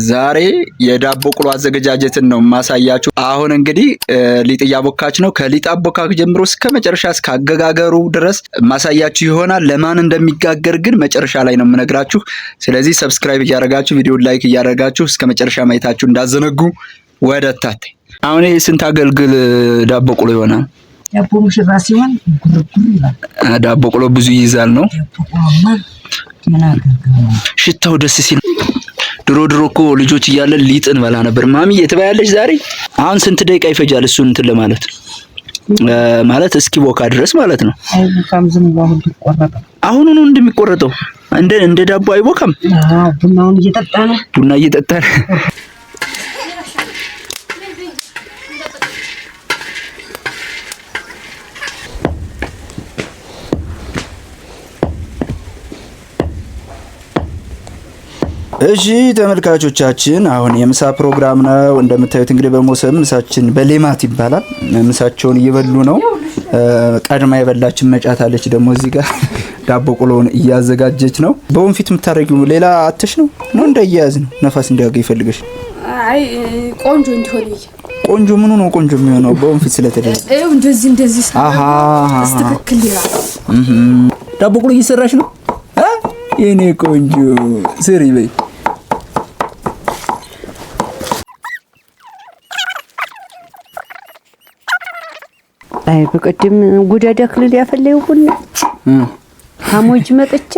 ዛሬ የዳቦ ቆሎ አዘገጃጀትን ነው የማሳያችሁ። አሁን እንግዲህ ሊጥ እያቦካች ነው። ከሊጥ አቦካክ ጀምሮ እስከ መጨረሻ እስከ አገጋገሩ ድረስ ማሳያችሁ ይሆናል። ለማን እንደሚጋገር ግን መጨረሻ ላይ ነው የምነግራችሁ። ስለዚህ subscribe እያደረጋችሁ ቪዲዮ like እያደረጋችሁ እስከ መጨረሻ ማየታችሁ እንዳዘነጉ። ወደ ታቴ አሁን ይሄ ስንት አገልግል ዳቦ ቆሎ ይሆናል? ዳቦ ሙሽራ ሲሆን ጉርጉር ይላል። ዳቦ ቆሎ ብዙ ይይዛል ነው። ዳቦ ቆሎማ ምን አገልግል ነው? ሽታው ደስ ሲል ድሮ ድሮ እኮ ልጆች እያለን ሊጥ እንበላ ነበር። ማሚ ትበያለሽ ዛሬ? አሁን ስንት ደቂቃ ይፈጃል እሱን እንትን ለማለት ማለት እስኪ ቦካ ድረስ ማለት ነው። አይቦካም፣ ዝም ብሎ አሁን ሊቆረጥ አሁኑኑ እንደሚቆረጠው እንደ ዳቦ አይቦካም። አዎ፣ ቡናውን እየጠጣን ቡና እየጠጣን እሺ ተመልካቾቻችን፣ አሁን የምሳ ፕሮግራም ነው። እንደምታዩት እንግዲህ በሞሰብ ምሳችን በሌማት ይባላል። ምሳቸውን እየበሉ ነው። ቀድማ የበላችን መጫት አለች። ደግሞ እዚህ ጋር ዳቦ ቆሎውን እያዘጋጀች ነው። በወንፊት የምታደርጊው ሌላ አትሽ ነው ነው እንዳያያዝ ነው ነፋስ እንዲያገኝ ይፈልገሽ። አይ ቆንጆ እንዲሆን ይይ ቆንጆ ምኑ ነው ቆንጆ የሚሆነው? በወንፊት ስለተደረገ እንደዚህ እንደዚህ አሃ ትክክል ይላል። ዳቦ ቆሎ እየሰራሽ ነው የኔ ቆንጆ ስሪ በይ። አይ በቀደም ጉዳዳ ክልል ያፈላው ቡና ሐሞጅ መጥቼ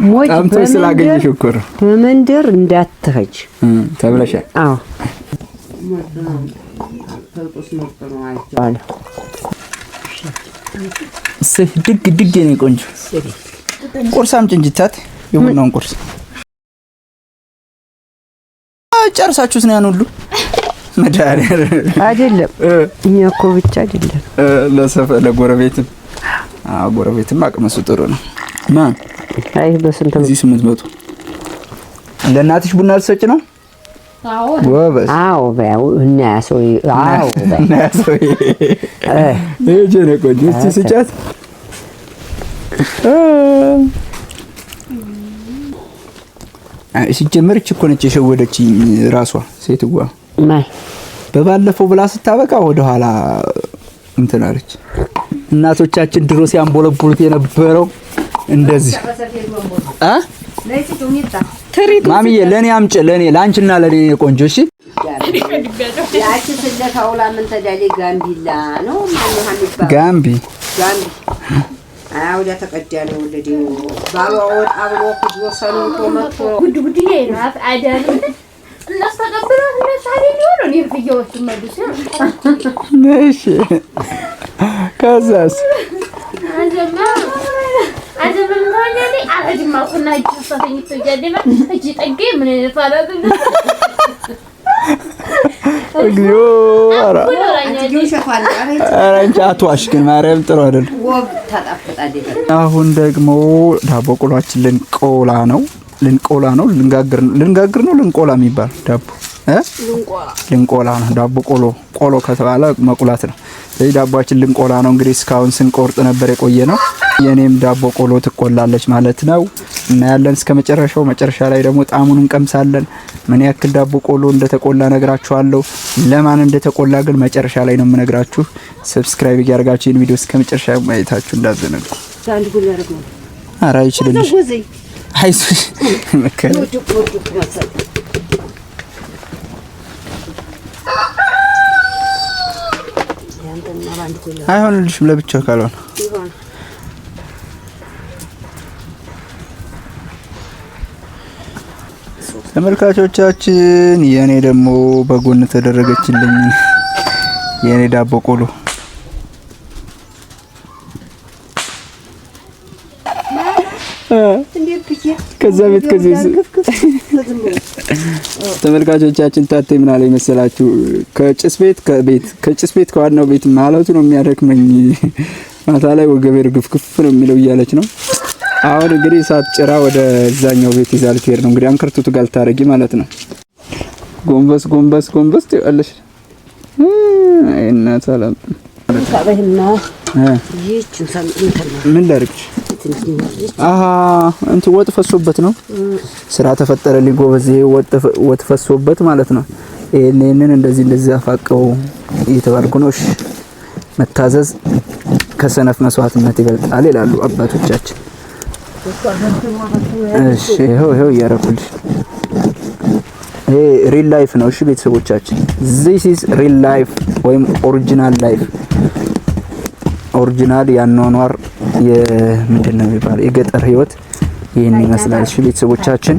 ሞጅ ጣምቶ ስላገኘሽ እኮ ነው። በመንደር እንዳትሄጅ ተብለሻል። አዎ እሰይ ድግ ድግ የኔ ቆንጆ ቁርስ አምጪ እንጂ ታት የቡናውን ቁርስ ጨርሳችሁት ነው ያን ሁሉ መድኃኒዓለም አይደለም። እኛ እኮ ብቻ አይደለም ለሰፈር ለጎረቤትም፣ አዎ ጎረቤትም አቅመሱ ጥሩ ነው። ማን አይ በስንት ነው? እዚህ 800 ለእናትሽ ቡና ልትሰጪ ነው? አዎ ጎበዝ። አዎ በያው እና ሰው አዎ በይ እና ሰው ይሄ የኔ ቆንጆ እስኪ ስጫት። ሲጀመር እች እኮ ነች የሸወደችኝ ራሷ ሴትዋ። ማን በባለፈው ብላ ስታበቃ ወደኋላ እንትን አለች። እናቶቻችን ድሮ ሲያንቦለቡሉት የነበረው እንደዚህ እ ማሚዬ ለኔ አምጪ፣ ለኔ ለአንቺና ለኔ ቆንጆ። እሺ ያቺ ስለታውላ ምን ተዳሌ ጋምቢላ ነው ማነው የሚባለው? ጋምቢ ጋምቢ አውዳ ተቀዳ ነው ወለደው ባሏ ወጣ ብሎ ኩጆ ሰንቶ መጥቶ ጉድ ጉድ ይሄ ነው አፍ አዳን እነሱ ተቀብለው እነሱ አይደል ሊሆኑ እኔ ፍየዎቹ መልሱ። እሺ ከዛስ አንዘማ አንዘማ ምን ታኛለህ? አልሄድም አልኩና እጅ ተኝቶ እያለ እጅ ጠጌ ምን አይነት እግዚኦ! ኧረ ኧረ አንቺ አትዋሽ ግን ማርያም ጥሩ አይደለም። ወግ ታጣፍጣለች። አሁን ደግሞ ዳቦ ቆሏችን ልንቆላ ነው። ልንቆላ ነው። ልንጋግር ነው። ልንጋግር ነው። ልንቆላ የሚባል ዳቦ እ ልንቆላ ነው። ዳቦ ቆሎ ቆሎ ከተባለ መቁላት ነው። ስለዚህ ዳቦአችን ልንቆላ ነው። እንግዲህ እስካሁን ስንቆርጥ ነበር የቆየ ነው። የኔም ዳቦ ቆሎ ትቆላለች ማለት ነው። እናያለን እስከ መጨረሻው። መጨረሻ ላይ ደግሞ ጣዕሙን እንቀምሳለን። ምን ያክል ዳቦ ቆሎ እንደተቆላ ነግራችኋለሁ። ለማን እንደተቆላ ግን መጨረሻ ላይ ነው የምነግራችሁ። subscribe እያደረጋችሁ ይህን ቪዲዮ እስከ መጨረሻ ማየታችሁ እንዳዘነጉ። አንድ ጎል ያደርገው ኧረ አይችልልሽ፣ አይዞሽ መከረ አይሆንልሽም ለብቻው ካልሆነ። ተመልካቾቻችን የኔ ደግሞ በጎን ተደረገችልኝ የኔ ዳቦ ቆሎ ከዛ ቤት ከዚህ ተመልካቾቻችን ታቴ ምን አለ መሰላችሁ? ከጭስ ቤት ከቤት ከጭስ ቤት ከዋናው ቤት ማለቱ ነው የሚያደክመኝ፣ ማታ ላይ ወገቤ እርግፍግፍ ነው የሚለው እያለች ነው። አሁን እንግዲህ እሳት ጭራ ወደ እዛኛው ቤት ይዛ ልትሄድ ነው። እንግዲህ አንከርቱቱ ጋር ልታረጊ ማለት ነው። ጎንበስ ጎንበስ ጎንበስ ትይዋለሽ። አይ እናት አለም ታበህና ይህችን እንትን ነው። ምን ላድርግሽ? አሃ እንትን ወጥ ፈሶበት ነው። ስራ ተፈጠረልኝ ጎበዝ። ይሄ ወጥ ፈሶበት ማለት ነው። ይሄንን እንደዚህ እንደዚህ አፋቀው እየተባልኩ ነው። እሺ መታዘዝ ከሰነፍ መስዋዕትነት ይበልጣል ይላሉ አባቶቻችን። እሺ ይኸው ይኸው እያደረኩልሽ። ይሄ real life ነው። እሺ ቤተሰቦቻችን፣ this is real life ወይም original life፣ original ያኗኗር የምንድን ነው የሚባለው የገጠር ህይወት ይህን ይመስላል። እሺ ቤተሰቦቻችን፣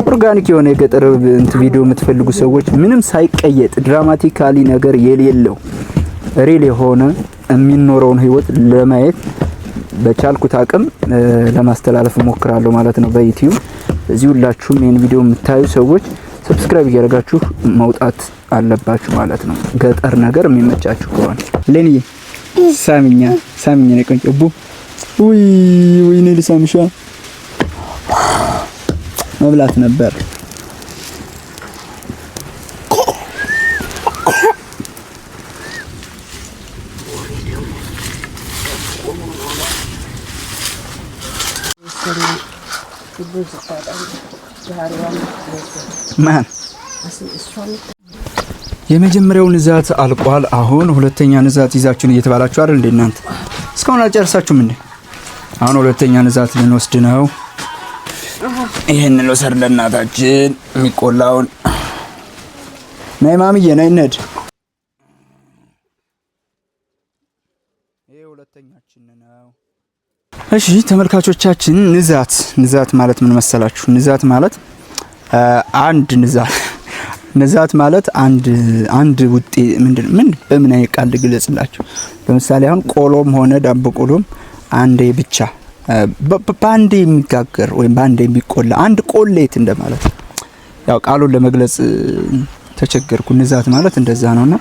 organic የሆነ የገጠር እንትን ቪዲዮ የምትፈልጉ ሰዎች ምንም ሳይቀየጥ dramatically ነገር የሌለው real የሆነ የሚኖረውን ህይወት ለማየት በቻልኩት አቅም ለማስተላለፍ እሞክራለሁ ማለት ነው በዩቲዩብ። እዚህ ሁላችሁም ይህን ቪዲዮ የምታዩ ሰዎች subscribe እያደረጋችሁ መውጣት አለባችሁ ማለት ነው። ገጠር ነገር የሚመቻችሁ ከሆነ ሌኒዬ ሳሚኛ ሳሚኛ ነው ቆንጆ እቡ ውይ ውይ እኔ ልሳምሻ መብላት ነበር። ማን የመጀመሪያው ንዛት አልቋል። አሁን ሁለተኛ ንዛት ይዛችሁን እየተባላችሁ አይደል እንዴ እናንተ? እስካሁን አልጨረሳችሁም እንዴ? አሁን ሁለተኛ ንዛት ልንወስድ ነው። ይሄን ልውሰድ ለእናታችን የሚቆላውን። ነይ ማምዬ ነይ እንሂድ። ይሄ ሁለተኛችን ነው። እሺ ተመልካቾቻችን፣ ንዛት ንዛት ማለት ምን መሰላችሁ? ንዛት ማለት አንድ ንዛት ንዛት ማለት አንድ አንድ ውጤ ምንድን ምን በምን አይነት ቃል ልግለጽላችሁ? ለምሳሌ አሁን ቆሎም ሆነ ዳቦ ቆሎም አንዴ ብቻ በአንዴ የሚጋገር ወይም በአንዴ የሚቆላ አንድ ቆሌት እንደማለት ነው። ያው ቃሉን ለመግለጽ ተቸገርኩ። ንዛት ማለት እንደዛ ነውና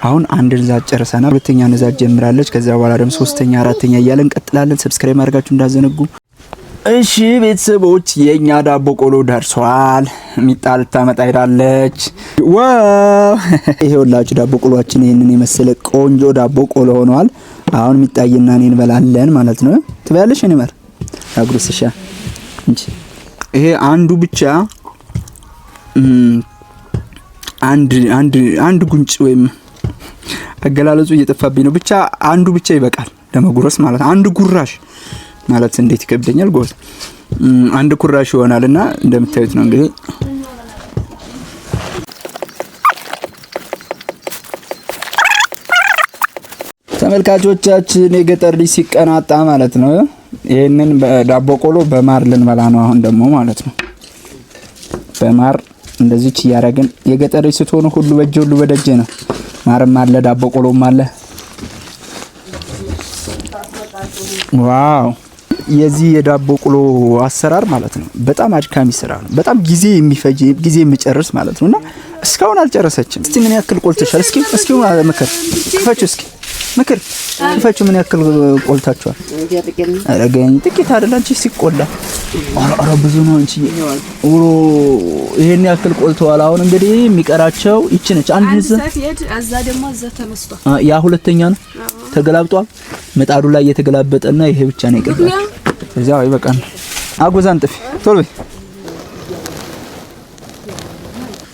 አሁን አንድ ንዛት ጨርሰናል። ሁለተኛ ንዛት ጀምራለች። ከዛ በኋላ ደግሞ ሶስተኛ፣ አራተኛ እያለን እንቀጥላለን። subscribe ማድረጋችሁ እንዳዘነጉ። እሺ ቤተሰቦች የኛ ዳቦ ቆሎ ደርሷል። ሚጣ ልታመጣ ሄዳለች። Wow! ይሄውላችሁ ዳቦ ቆሎአችን ይሄንን የመሰለ ቆንጆ ዳቦ ቆሎ ሆኗል። አሁን ሚጣዬና እኔ እንበላለን ማለት ነው። ትበያለሽ? እኔ ማር አጉርስሻ እንጂ ይሄ አንዱ ብቻ አንድ አንድ አንድ ጉንጭ ወይም አገላለጹ እየጠፋብኝ ነው። ብቻ አንዱ ብቻ ይበቃል ለመጉረስ ማለት ነው። አንድ ጉራሽ ማለት እንዴት ይከብደኛል ጎበዝ። አንድ ኩራሽ ይሆናልና እንደምታዩት ነው እንግዲህ። ተመልካቾቻችን የገጠር ልጅ ሲቀናጣ ማለት ነው። ይህንን ዳቦ ቆሎ በማር ልንበላ ነው አሁን ደግሞ ማለት ነው። በማር እንደዚች እያደረግን የገጠር ልጅ ስትሆኑ ሁሉ በእጅ ሁሉ በደጅ ነው። ማርም አለ ዳቦ ቆሎም አለ። Wow! የዚህ የዳቦ ቆሎ አሰራር ማለት ነው በጣም አድካሚ ስራ ነው። በጣም ጊዜ የሚፈጅ ጊዜ የሚጨርስ ማለት ነው። እና እስካሁን አልጨረሰችም። እስቲ ምን ያክል ቆልተሻል? እስኪ እስኪ ምክር ክፈችው፣ እስኪ ምክር ክፈችው። ምን ያክል ቆልታችኋል? ኧረ ገኝ ጥቂት አይደል አንቺ ሲቆላ። ኧረ ብዙ ነው አንቺ። ኦሮ ይሄን ያክል ቆልተዋል። አሁን እንግዲህ የሚቀራቸው ይቺ ነች። አንድ ሰፌድ እዛ ደግሞ እዛ ተነስቷል። ያ ሁለተኛ ነው ተገላብጧል። ምጣዱ ላይ የተገላበጠና ይሄ ብቻ ነው የቀረው። እዚያው ይበቃል። አጎዛን ጥፊ ቶሎ በይ።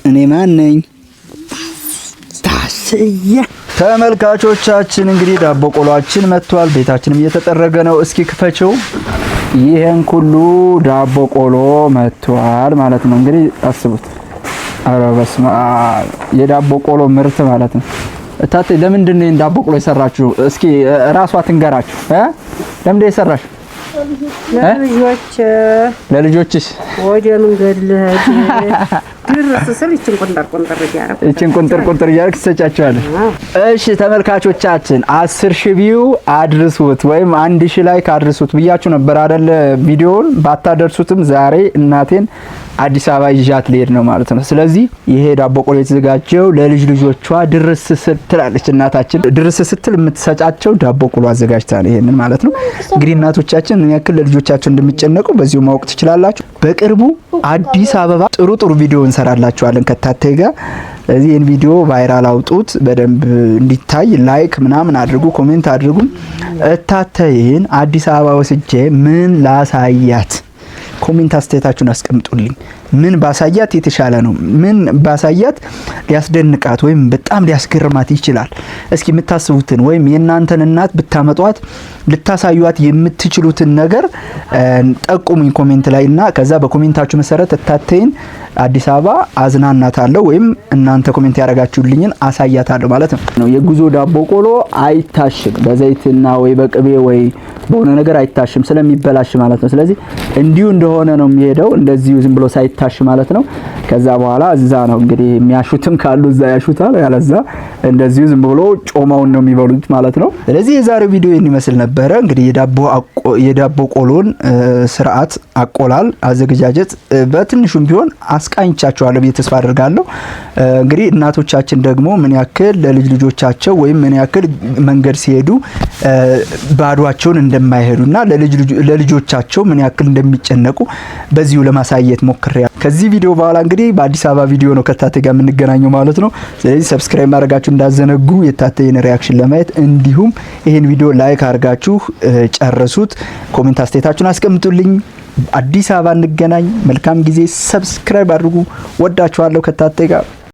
እኔ ማን ነኝ? ታስያ ተመልካቾቻችን እንግዲህ ዳቦ ቆሏችን መጥቷል። ቤታችንም እየተጠረገ ነው። እስኪ ክፈችው። ይሄን ሁሉ ዳቦ ቆሎ መጥቷል ማለት ነው። እንግዲህ አስቡት። ኧረ በስመ አብ የዳቦ ቆሎ ምርት ማለት ነው። እታቴ ለምንድን ነው ዳቦ ቆሎ የሰራችሁ? እስኪ ራሷ ትንገራችሁ። ለምንድን ነው የሰራችሁ? ለልጆች። ለልጆችሽ። ወደ መንገድ ልሄድ ድርስ ስል ይችን ቁንጠር ቁንጠር እያደረኩ ይችን ቁንጥር ቁንጥር እያደረግሽ ትሰጫቸዋለሽ። እሺ ተመልካቾቻችን 10,000 view አድርሱት ወይም 1,000 like አድርሱት ብያችሁ ነበር አይደለ? ቪዲዮውን ባታደርሱትም ዛሬ እናቴን አዲስ አበባ ይዣት ልሄድ ነው ማለት ነው። ስለዚህ ይሄ ዳቦ ቆሎ የተዘጋጀው ለልጅ ልጆቿ ድርስ ስትላለች እናታችን ድርስ ስትል የምትሰጫቸው ዳቦ ቆሎ አዘጋጅታ ነው ይሄንን ማለት ነው። እንግዲህ እናቶቻችን ምን ያክል ለልጆቻቸው እንደሚጨነቁ በዚሁ ማወቅ ትችላላችሁ። በቅርቡ አዲስ አበባ ጥሩ ጥሩ ቪዲዮ እንሰራላችኋለን ከታተይ ጋር። ስለዚህ ይህን ቪዲዮ viral አውጡት፣ በደንብ እንዲታይ like ምናምን አድርጉ፣ comment አድርጉ። እታተይን አዲስ አበባ ወስጄ ምን ላሳያት? Comment አስተያየታችሁን አስቀምጡልኝ። ምን ባሳያት የተሻለ ነው? ምን ባሳያት ሊያስደንቃት ወይም በጣም ሊያስገርማት ይችላል? እስኪ የምታስቡትን ወይም የእናንተን እናት ብታመጧት ልታሳዩት የምትችሉትን ነገር ጠቁሙኝ comment ላይ እና ከዛ በ comment ኣችሁ መሰረት እታተይን አዲስ አበባ አዝናናታለሁ ወይም እናንተ comment ያደረጋችሁልኝን አሳያታለሁ ማለት ነው። የጉዞ ዳቦ ቆሎ አይታሽም፣ በዘይትና ወይ በቅቤ ወይ በሆነ ነገር አይታሽም ስለሚበላሽ ማለት ነው። ስለዚህ እንዲሁ እንደሆነ ነው የሚሄደው፣ እንደዚሁ ዝም ብሎ ሳይታሽ ማለት ነው። ከዛ በኋላ እዛ ነው እንግዲህ የሚያሹትም ካሉ እዛ ያሹታል፣ ያለዛ እንደዚሁ ዝም ብሎ ጮማውን ነው የሚበሉት ማለት ነው። ስለዚህ የዛሬው ቪዲዮ ይህን ይመስል ነበረ። እንግዲህ የዳቦ ቆሎን ስርዓት አቆላል አዘገጃጀት በትንሹም ቢሆን አስቃኝቻችኋለሁ ብዬ ተስፋ አድርጋለሁ። እንግዲህ እናቶቻችን ደግሞ ምን ያክል ለልጅ ልጆቻቸው ወይም ምን ያክል መንገድ ሲሄዱ ባዷቸውን እንደማይሄዱና ለልጆቻቸው ምን ያክል እንደሚጨነቁ በዚሁ ለማሳየት ሞክሬያለሁ። ከዚህ ቪዲዮ በኋላ እንግዲህ በአዲስ አበባ ቪዲዮ ነው ከታቴ ጋር የምንገናኘው ማለት ነው። ስለዚህ subscribe ማድረጋችሁ እንዳትዘነጉ የታቴን reaction ለማየት እንዲሁም ይህን ቪዲዮ like አድርጋችሁ ጨርሱት። Comment አስተያየታችሁን አስቀምጡልኝ። አዲስ አበባ እንገናኝ። መልካም ጊዜ። Subscribe አድርጉ። ወዳችኋለሁ። ከታቴ ጋር።